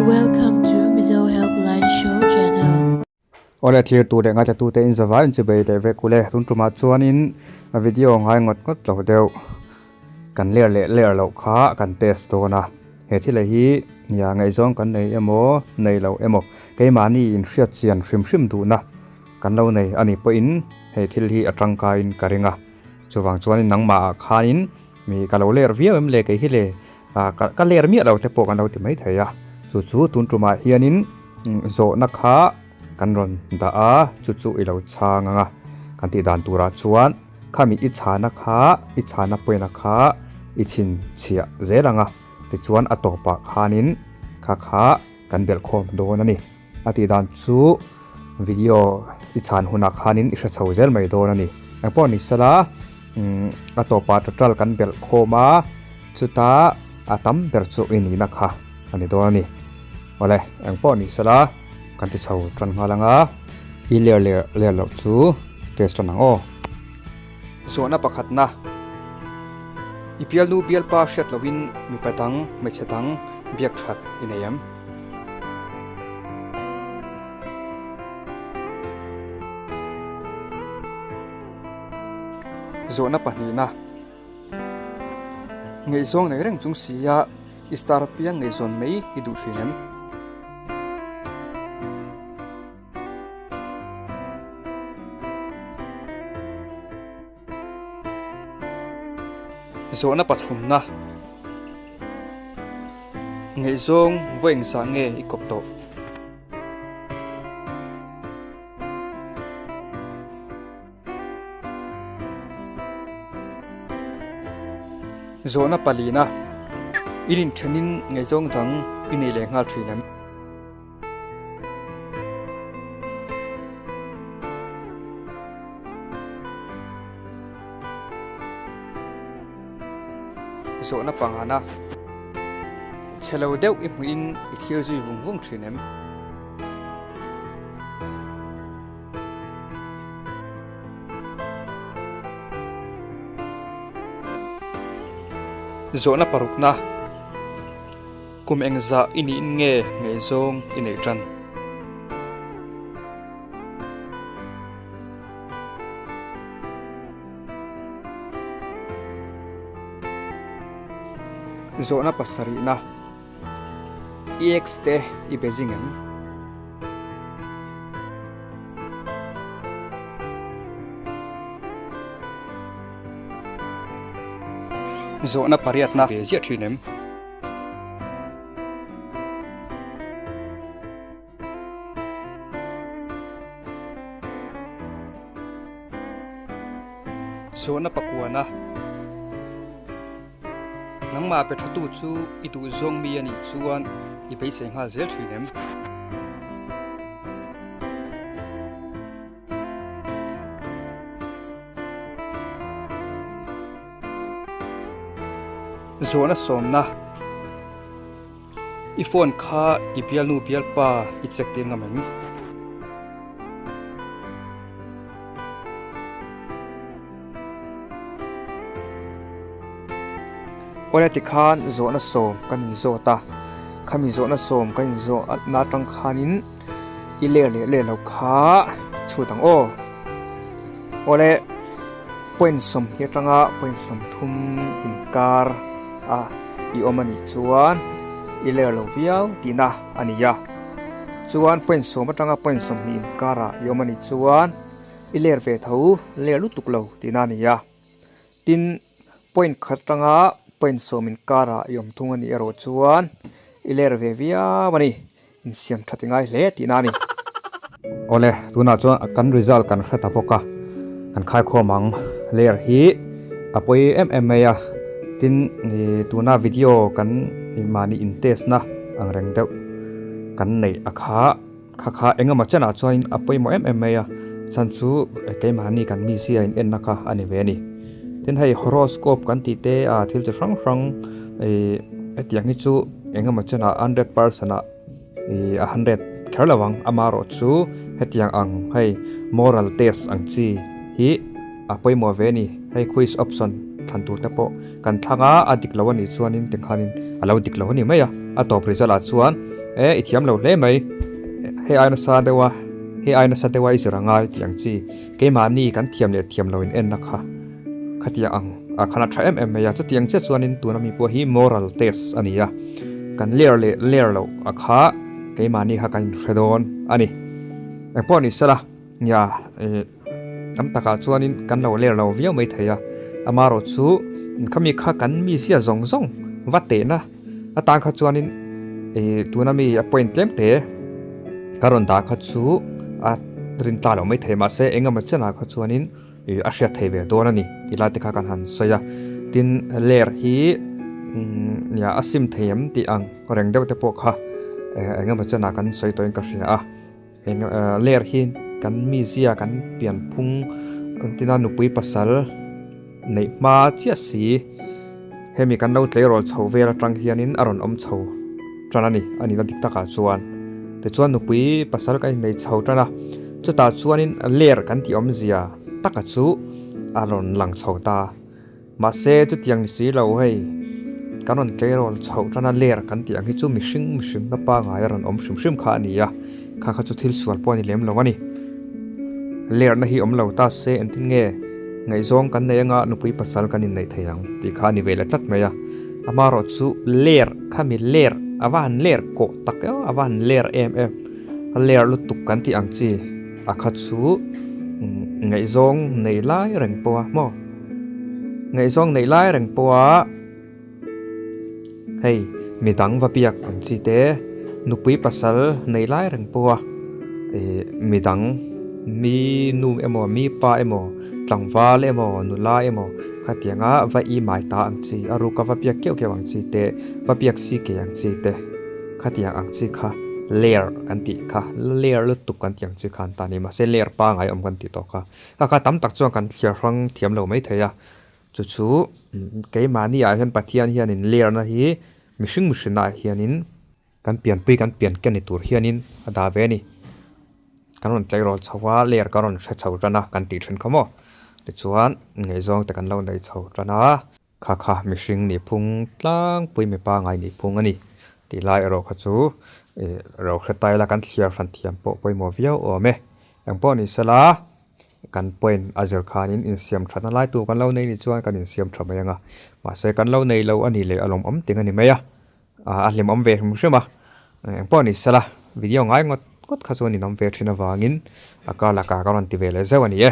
Welcome to Mizo Helpline Show channel. Awle thlir tur leh ngaithla tute in zavai in chibei leh vek ule tun tumah chuanin a video ngai ngawt ngawt lo deuh kan ler leh ler loh kha kan test dawn a he thil hi nia ngaihzawng kan nei emaw nei lo emaw keimahni in hriat chian hrim hrim duhna kan lo nei a nih pawhin he thil hi a tangkaiin ka ring a chuvang chuanin nangmahah khanin mi ka lo ler viau em le kei hi le. Ah ka ler miah lo te pawh kan lo ti mai thei a, chu chu tun tumah hianin zawhna kha kan rawn dah a, chu chu i lo chhang ang a, kan tih dan turah chuan khami i chhana kha i chhana pawina kha i chhinchhiah zel ang a, tichuan a tawpah khanin kha kha kan belh khawm dawn a ni. A tih dan chu video i chhan hunah khanin i hre chho zel mai dawn a ni. Engpawh ni sela a tawpah total kan belh khawm a, chuta a tam ber chu i nihna kha a ni dawn a ni. Awle, engpawh ni sela kan ti chho tan nghal ang a, i ler leh ler loh chu test tan ang aw. Zawhna pakhatna, I bialnu bialpa hriat lohin mipa dang, hmeichhe dang biak that i nei em? Zawhna pahnihna, Ngaihzawng nei reng chung sia i star apiang ngaihzawn mai i duh thin em? Zawhna pathumna, Ngaihzawng vawi engzah nge i kawp tawh? Zawhna palina, In inthenin ngaihzawng dang i nei leh nghal thin em? Zawhna pangana, Chhe lo deuh i hmuhin i thlir zui vung vung thin em? Zawhna parukna, Kum engzah i niin nge ngaihzawng i neih tan? Zawhna pasarihna, I ex te i be zing em? Zawhna pariatna ve ziah thin em? Zawhna pakuana, Nangmah pe thatu chu i duh zawng mi a nih chuan i beisei nghal zel thin em? Zawhna sawmna, I phone kha i bialnu bialpa i check tir ngam em? Awle tikhan zawhna sawm kan inzawt a, khami zawhna sawm kan inzawh na atang khanin i ler leh ler lo kha chhut ang aw. Awle point sawmhnih atanga point sawmthum inkar a i awm a nih chuan i ler lo viau tihna a ni a. Chuan point sawm atanga point 20 inkarah i awm a nih chuan i ler ve tho ler lutuk lo tihna a ni a. Tin, point khat atanga point 10 inkarah i awm thung a nih erawh chuan i ler ve viau a ni. Insiam tha ti ngai hle tihna a ni. Awle, tunah chuan kan result kan hre ta bawk a, kan khaikhawm ang. Layer hi a pawi em em mai a, tin tuna video kan mahni in test na ang reng deuh kan neih a kha, kha kha engemaw chenah chuanin a pawimawh em em mai a, chhan chu keimahni kan mizia in enna kha a ni ve a ni. Tin hei horoscope kan tih te a thil chi hrang hrang ih hetiang hi chu engemaw chenah 100% ah ih a hundred kher lo ang amaherawh chu hetiang ang hei moral test ang chi hi a pawimawh ve a ni hei quiz option thlan tur te pawh kan thlang a a dik lo a nih chuanin tikhanin a lo dik lo a ni mai a a tawp result ah chuan E i thiam lo hle mai, hei ai nasa deuh a, hei ai nasa deuh a i zir a ngai tih ang chi, keimahni kan thiam leh thiam lo in enna kha khatiang ang ah khan a tha em em mai a, chutiang chiah chuanin tuna mi pawh hi moral test a ni a, kan ler leh ler loh a kha keimahni kha kan inhre dawn a ni. Engpawh ni sela, nia ih tam takah chuanin kan lo ler lo viau mai thei a, amaherawh chu khami kha kan mizia zawng zawng va tehna atan kha chuanin ih tuna mi a point tlem te ka rawn dah kha chu a rin ta lo mai thei mahse eng emaw chenah kha chuanin ih a hriat thei ve dawn a ni tih lai te kha kan han sawi a, tin ler hi nia a sim thei em tih ang reng deuh te pawh kha eng emaw chenah kan sawi tawhin ka hria a. Eng ler hi kan mizia kan pianphung tina nupui pasal neih hma chiah si hemi kan lo tleirawl chho vel atang hianin a rawn awm chho tan a ni a nihna dik takah chuan tichuan nupui pasal kan innei chho tan a chutah chuanin ler kan tih awmzia taka chu a rawn lang chho ta. Mahse, chutiang ni si lo hei, kan rawn tleirawl chhoh tana ler kan tih ang hi chu mihring mihringna pangngai a rawn awm hrim hrim kha a ni a, kha kha chu thil sual pawh a ni lem lo a ni. Lerna hi awm lo ta se engtin nge ngaihzawng kan nei anga nupui pasal kan inneih thei ang tih kha a ni ve leh tlat mai a. Amaherawh chu ler khami ler a va han ler kawh tak em a va han ler em em a ler lutuk kan tih ang chi a kha chu ngaihzawng nei lai reng pawh a maw. Ngaihzawng neih lai reng pawha hei midang va biak ang chi te, nupui pasal neih lai reng pawha ih midang mi nu emaw mi pa emaw tlangval emaw nula emaw khatianga va i mai ta ang chi a ruka va biak keuh keuh ang chi te va biak si kei ang chi te khatiang ang chi kha ler kan tih kha ler lutuk kan tih ang chi kha an ta a ni mahse ler pangai awm kan tih tawh kha. Kha kha tam tak chuan kan thliar hrang thiam lo mai thei a, chu chu keimahni ah hian Pathian hianin lerna hi mihring mihrinah hianin kan pianpui kan pian ken ni tur hianin a dah ve a ni. Kan rawn tleirawl chho a, ler kan rawn hre chho tan a kan tih thin kha maw? Tichuan ngaihzawng te kan lo nei chho tan a. Kha kha mihring nih phung tlangpui mi pangai nih phung a ni tih lai erawh kha chu ih ro hre ta ila kan thliar hran thiam pawh pawimawh viau awm e. Engpawh ni sela kan point a zir khanin insiam thatna lai tur kan lo nei nih chuan kan insiam tha mai ang a, mahse kan lo nei lo a nih leh a lawmawm ting a ni mai a, a hlimawm ve hrim hrim a. Engpawh ni sela video ngai ngawt ngawt kha chuan inawm ve thin avangin a kar lakah ka rawn ti ve leh zeuh a ni e.